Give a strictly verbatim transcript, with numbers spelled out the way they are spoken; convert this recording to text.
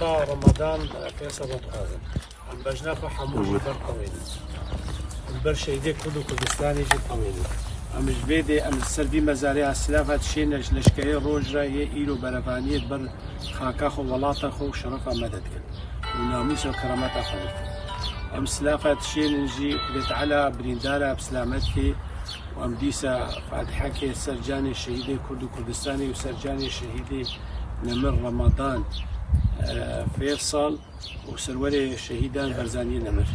Heta Ramadan, e, Fêsal, em dixwazin. Em bejna xwe hemû ji ber xwe wênin. Li ber şehîdê Kurd û Kurdistanê jî xwe wênin. Em ji vê dê, em li ser vî mezarê ya silafa dişêne, ji leşkerê roj re yê îro berevaniyê li ber xaka xwe, welata xwe û şerefa me de dikin. Û namûs û keremeta xwe dikin. Em silafa dişênin jî, Xwedê Teala birîndara bi selamet kê. Û em dîsa fatihekê ser canê şehîdê Kurd û Kurdistanê û ser canê şehîdê nemir Ramadan, e, Fêsal û serwerê şehîdan Barzaniyê nemir.